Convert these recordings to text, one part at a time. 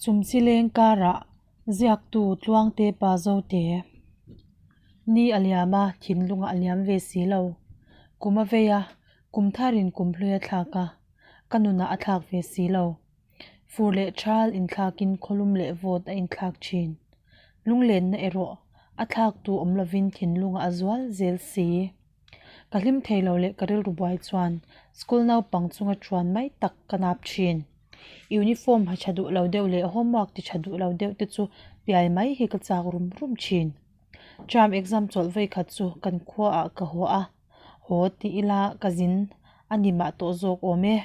Chumchileng karah ziaktu Tluangte pa Zote ni a liam a, thinlungah a liam ve si lo. Kum a vei a, kum tharin kum hlui a thlak a, ka nunah a thlak ve si lo. Fur leh thal inthlakin khawlum leh vawt a inthlak thin. Lunglenna erawh a thlaktu awm lovin thinlungah a zual zel si. Ka hlim thei lo leh ka rilru buai chuan school naupang chunga chuan mai tak ka nap thin. Uniform ha tha duh lo deuh leh homework ti tha duh lo deuh te chu piai mai hi ka chak rum rum thin. Term exam chawlh vei khat chu kan khuaah ka haw a, haw ti ila ka zin a ni mah tawh zawk awm e.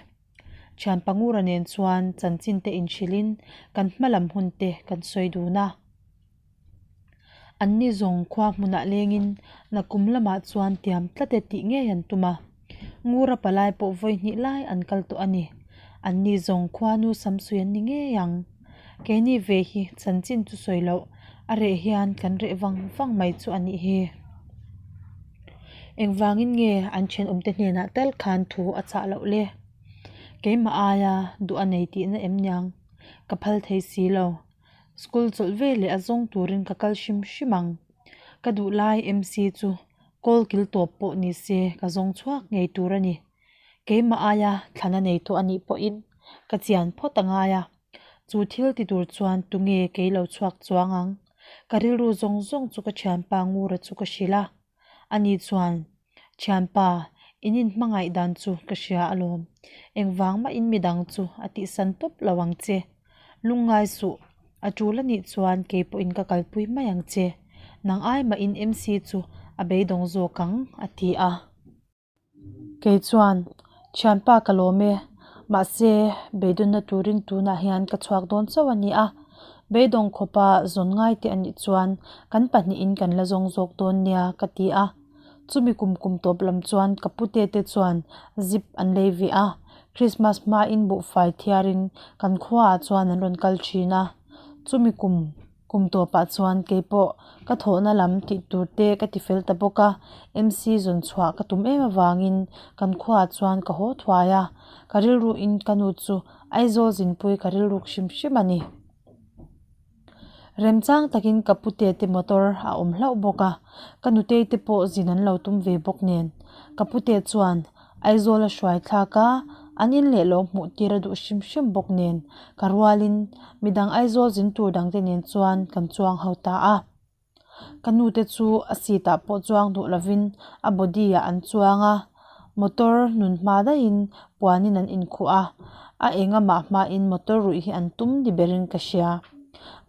Thian Pangura nen chuan chanchin te inhrilhin kan hma lam hun te kan sawi dun a. Anni zawng khua hmunah lengin nakum lamah chuan tiam tlat e tih ngei an tum a. Ngura palai pawh vawi hnih lai an kal tawh a ni. Anni zawng khua nu samsui an ni ngei ang. Keini ve hi chanchin chu sawi loh a reh hian kan reh vang vang mai chu a nih hi. Engvangin nge an thenawmte hnenah tal khan thu a chah loh le? Keimah aia duh a nei tihna em niang? Ka phal thei si lo. School chawlh ve leh a zawng turin ka kal hrim hrim ang. Ka duh lai MC chu kawl kil tawp pawh ni se ka zawng chhuak ngei tur a ni. Keimah aia thlan a nei tawh a nih pawhin ka chian phawt a ngai a. Chu thil ti tur chuan tunge kei lo chhuak chuang ang? Ka rilru zawng zawng chu ka thianpa Ngura chu ka hrilh a. Ani chuan, Thianpa, in inhmangaih dan chu ka hria alawm. Engvang mahin midang chu a tihsan tawp lo ang che. Lungngai suh, a tul anih chuan kei pawhin ka kalpui mai ang che. Nang ai mahin MC chu a beidawng zawk ang, a ti a. Kei chuan, Thianpa ka lawm e, mahse beidawnna turin tunah hian ka chhuak dawn chauh a ni a, beidawng khawpa zawn ngai te a nih chuan kan pahnihin kan la zawng zawk dawn nia ka ti a. Chumi kum kum tawp lam chuan ka pute te chuan zip an lei ve a, Christmas hmain buhfai thiarin kan khuaah chuan an rawn kal thin a, chumi kum. Kum tawpah chuan keipawh ka thawhna lam tih tur te ka ti fel ta bawk a, MC zawn chhuah ka tum em avangin kan khuaah chuan ka haw thuai a, ka rilruin ka nu chu Aizawl zinpui ka rilruk hrim hrim a ni. Remchang takin ka pute te motor a awm hlauh bawk a, ka nutei te pawh zin an lo tum ve bawk nen ka pute chuan Aizawl a hruai thlak a, an in leh lo hmuh tir a duh hrim hrim bawk nen ka rualin midang Aizawl zin tur dangte nen chuan kan chuang ho ta a. Ka nu te chu a seat ah pawh chuang duh lovin a body ah an chuang a, motor nun hma daihin puanin an inkhuh a, a eng amah hmain motor ruih hi an tum ni berin ka hria.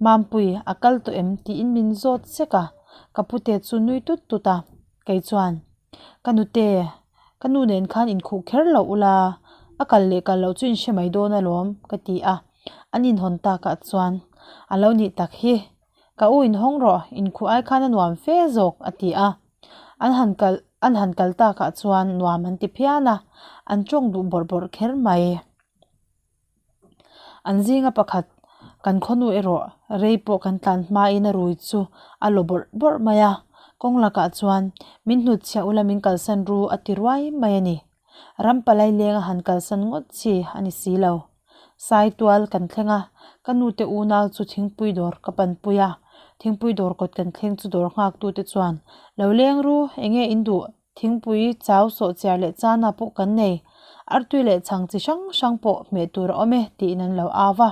Mampui, a kal tawh em? tiin min zawt sek a, ka pute chu nui tut tut a, kei chuan. Ka nute, ka nu nen khan inkhuh kher loh ula, a kal leh kal loh chu in hre mai dawn alawm ka ti a, an inhawn takah chuan a lo nih tak hi, ka u inhawng rawh, inkhuh ai khan a nuam fe zawk a ti a, an han kal an han kal takah chuan nuam an ti phian a, an tawng duh bawrh bawrh kher mai. An zinga pakhat kan khawnu erawh rei pawh kan tlan hmain a rui chu a law bawrh bawrh mai a, kawng lakah chuan min hnutchhiah ula min kalsan ru a ti ruai mai a ni. Ram palai lenga han kalsan ngawt chi a ni si lo. Saitual kan thleng a, ka nute unau chu thingpui dawr ka panpui a, thingpui dawr kawt kan thleng chu dawr nghaktute chuan lo leng ru enge in duh Thingpui, chau, sawhchiar leh chana pawh kan nei. Artui leh chhang chi hrang hrang pawh hmeh tur a awm e tiin an lo au va.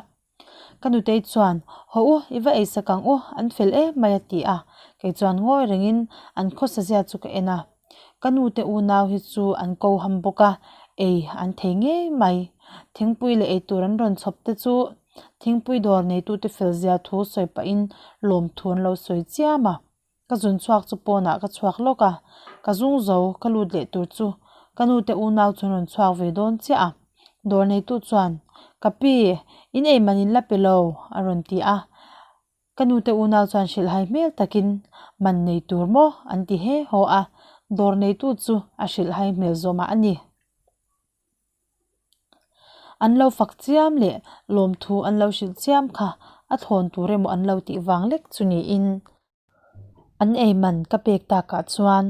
Ka nutei chuan, Haw u, i va ei sak ang u, an fel em mai a ti a. Kei chuan ngawi rengin an khawsa zia chu ka en a. Ka nute unau hi chu an ko ham bawk a, ei an thei ngei mai. Thingpui leh eitur an rawn chhawp te chu thingpui dawr neitute fel zia thu sawi pahin lawmthu an lo sawi chiam a. Ka zun chhuak chu pawnah ka chhuak lawk a, ka zung zo ka lut leh tur chu ka nu te unau chu an rawn chhuak ve dawn chiah a, dawr neitu chuan Ka pi, in ei man in la pe lo a rawn ti a, ka nu te unau chuan hrilhhai hmel takin Man nei tur maw an ti he haw a, dawr neitu chu a hrilhhai hmel zawmah a ni. An lo fak chiam leh lawmthu an lo hrilh chiam kha a thawn tur emaw an lo tih vang lek chu niin an ei man ka pek takah chuan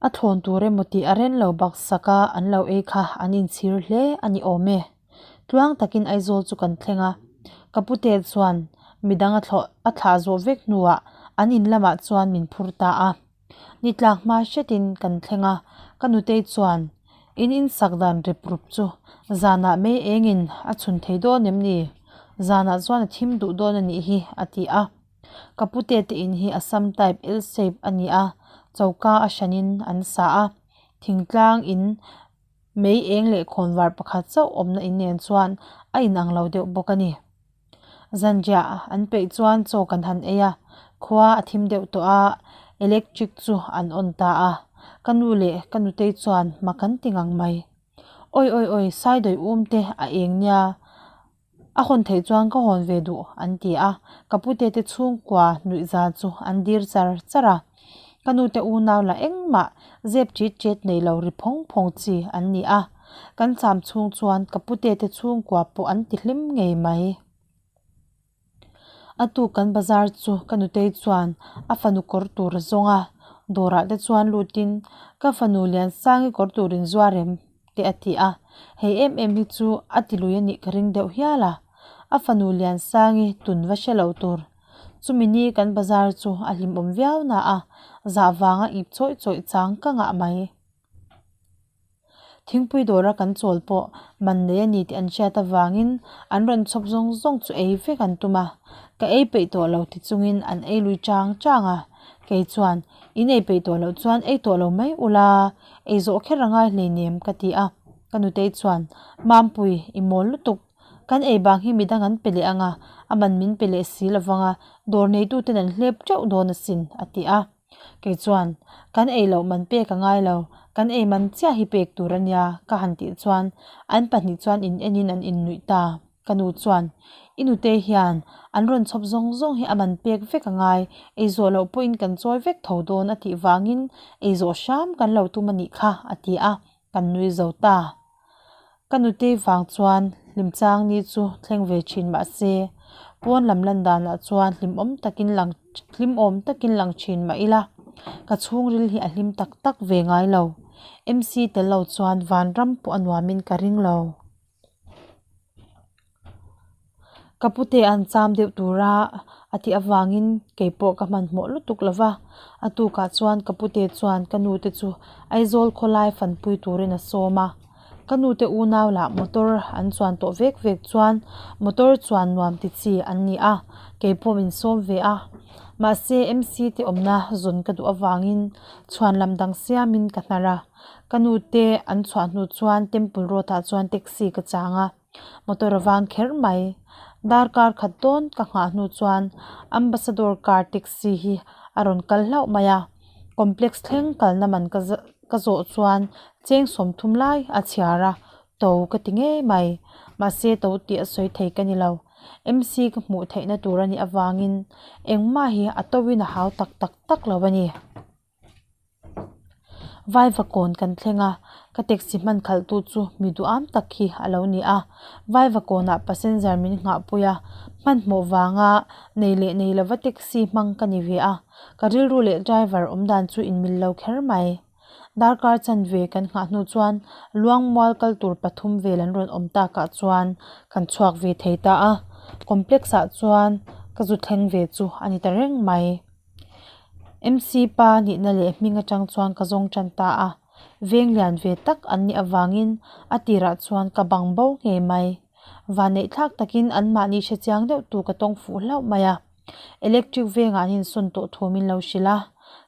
a thawn tur emaw tih a ren lo baksak a an lo ei kha an inchhir hle a ni awm e. Tluang takin Aizawl chu kan thleng a, Ka pute chuan midang a thlawh a thlah zawh vek hnuah an in lamah chuan min phur ta a. Ni tlak hma hretin kan thleng a, ka nutei chuan in in sak dan rep rup chu zanah mei engin a chhun thei dawn em ni? Zanah chuan a thim duh dawn a nih hi a ti a. Ka pute te in hi Assam type L-shape a ni a, choka a hranin an sa a, thingtlang in mei eng leh khawnvar pakhat chauh awmna in nen chuan a inang lo deuh bawk a ni. Zanriah an peih chuan chaw kan han ei a, khua a thim deuh tawh a, electric chu an on ta a, ka nu leh ka nutei chuan mak an ti ngang mai. Awi awi awi Saidawi um te a eng nia, a hawn theih chuan ka hawn ve duh an ti a, ka pute te chhungkua nuihza chu an dir char char a, ka nute unau lah engmah zep ṭit ṭet nei lo ri phawng phawng chi an ni a, kan cham chhung chuan ka pute te chhungkua pawh an ti hlim ngei mai. A tuk kan bazar chu ka nutei chuan a fanu kawr tur a zawng a, dawrah te chuan lutin ka fanu Liansangi kawr tur in zuar em te a ti a, hei em em hi chu a ti lui a nih ka ring deuh hial a, a fanu Liansangi tun va hre lo tur. Chumi ni kan bazar chu a hlimawm viau na a, zah vanga ip chawih chawih chang ka ngah mai. Thingpui dawra kan chawl pawh man nei a ni tih an hriat avangin an rawn chhawp zawng zawng chu ei vek an tum a, ka ei peih tawh lo ti chungin an ei lui chang chang a, kei chuan in ei peih tawh loh chuan ei tawh lo mai ula, ei zawh kher a ngai hleinem ka ti a, ka nutei chuan Mampui i mawl lutuk, kan ei bang hi midang an pe leh ang a, a man min pe leh si lovang a, dawr neituten an hlep teuh dawn asin a ti a. Kei chuan, Kan ei loh man pek a ngai lo, kan ei man chiah hi pek tur a nia, ka han tih chuan an pahnih chuan in enin an innuih ta. Ka nu chuan, I nute hian an rawn chhawp zawng zawng hi a man pek vek a ngai, ei zawh loh pawhin kan chawi vek tho dawn a tih vangin ei zawh hram kan lo tum a nih kha, a ti a, kan nui zo ta. Ka nutei vang chuan hlimchang ni chu thleng ve thin mah se, pawn lam lan danah chuan hlimawm takin lang hlimawm takin lang thin mah ila, ka chhungril hi a hlim tak tak ve ngai lo. MC tel lo chuan vanram pawh a nuamin ka ring lo. Ka pute an cham deuh tura a tih avangin kei pawh ka hmanhmawh lutuk lo va, a tukah chuan ka pute chuan ka nute chu Aizawl khawlai fanpui turin a sawm a. Ka nute unau lah motor an chuan tawh vek vek chuan motor chuan nuam ti chi an ni a, kei pawh min sawm ve a. Mahse MC te awmna zawn ka duh avangin chhuan lam dang siamin ka hnar a. Ka nute an chhuah hnu chuan Temple Road ah chuan taxi ka chang a, motor a vang kher mai. Darkar khat dawn ka nghah hnu chuan Ambassador car taxi hi a rawn kal hlauh mai a, complex thleng kalna man ka ka zawh chuan cheng sawmthum lai a chhiar a, to ka ti ngei mai. Mahse to tih a sawi thei ka ni lo. MC ka hmuh theihna tur a nih avangin engmah hi a to in a hau tak tak tak lo a ni. Vaivakawn kan thleng a, ka taxi hman khalh tu chu mi duham tak hi a lo ni a, Vaivakawnah passenger min nghahpui a, hmanhmawh vanga nei leh nei lova taxi hmang ka ni ve a, ka rilru leh driver awm dan chu inmil lo kher mai. Darkar chanve kan nghah hnu chuan Luangmual kal tur pathum vel an rawn awm takah chuan kan chhuak ve thei ta a, complex ah chuan ka zu thleng ve chu a ni ta reng mai. MC pa nihna leh hming atang chuan ka zawng tan ta a, veng lian ve tak an nih avangin a tirah chuan ka bang bo ngei mai. Vanneih thlak takin anmahni hre chiang deuh tu ka tawng fuh hlauh mai a, electric vengah an insawn tawh thu min lo hrilh a,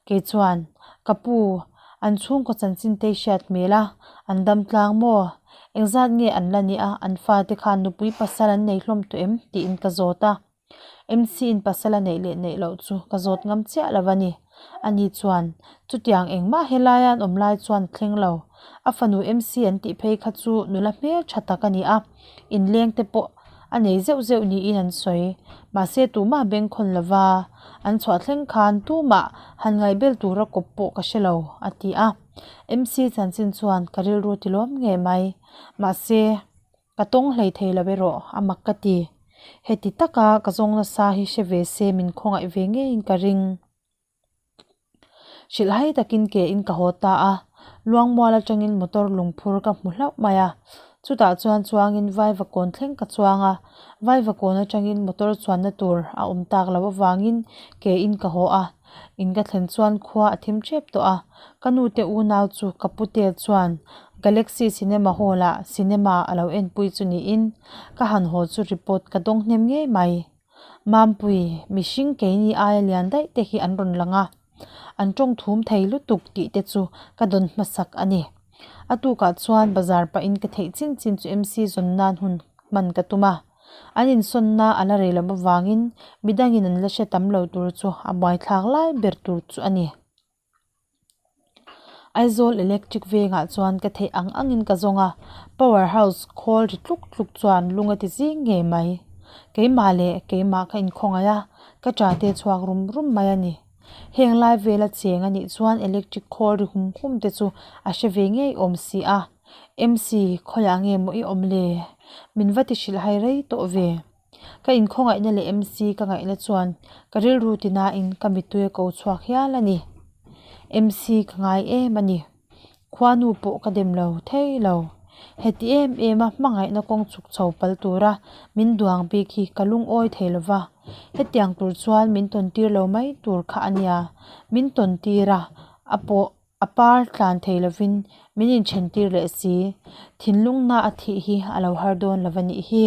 kei chuan ka pu an chhungkaw chanchin te hriat hmel a, an dam tlang maw? Engzat nge an la nih a, an fate khan nupui pasal an nei hlawm tawh em? tiin ka zawt a. MC in pasal a neih leh neih loh chu ka zawt ngam chiah lo a ni. Ani chuan, Chutiang engmah helaia an awm lai chuan a thleng lo. A fanu MC an tih phei kha chu nula hmel tha tak a ni a, inleng te pawh a nei zeuh zeuh niin an sawi. Mahse tumah bengkhawn lova an chhuah thleng khan tumah han ngaihbel tura kawp pawh ka hre lo, a ti a. MC chanchin chuan ka rilru ti lawm ngei mai. Mahse. Ka tawng hlei thei lo erawh a mak ka ti. Heti taka ka zawng nasa hi hre ve se min khawngaih ve ngeiin ka ring. Hrilhhai takin ke in ka haw ta a, Luangmual atangin motor lungphur ka hmu hlauh mai a. Chutah chuan chuangin Vaivakawn thleng ka chuang a, Vaivakawn atangin motor chuanna tur a awm tak loh avangin ke in ka haw a. In ka thlen chuan khua a thim tep tawh a, ka nu te unau chu ka pute chuan Galaxy Cinema Hall ah cinema a lo enpui chu niin ka han haw chu report ka dawng hnem ngei mai. Mampui, mihring keini aia lian daih te hi an rawn lang a, an tawng thum thei lutuk tih te chu ka dawn hmasak a ni. A tukah chuan bazar pahin ka theih chin chin chu MC zawn nan hun hman ka tum a. An insawnna a la rei loh avangin midangin an la hre tam lo tur chu a buaithlak lai ber tur chu a ni. Aizawl Electric vengah chuan ka theih ang angin ka zawng a, Power House khawl ri tluk tluk chuan lung a ti zing ngei mai. Keimah leh keimah ka inkhawngaih a, ka ṭa te chhuak rum rum mai a ni. Heng lai vela cheng a nih chuan electric khawl ri hum hum te chu a hre ve ngei awm si a. MC, khawiah nge maw i awm le? Min va ti hrilh hai rei tawh ve. Ka inkhawngaihna leh MC ka ngaihna chuan ka rilru tinain ka mittui a ko chhuak hial a ni. MC ka ngai em a ni. Khuanu pawh ka dem lo thei lo. Heti em em a hmangaihna kawng chhuk chho pal tura min duang bik hi ka lungawi thei lo va. Hetiang tur chuan min tawn tir lo mai tur kha a nia. Min tawn tir a, a pawh A par tlan thei lovin min inthen tir leh si. Thinlungna a thih hi a lo har dawn lo a nih hi.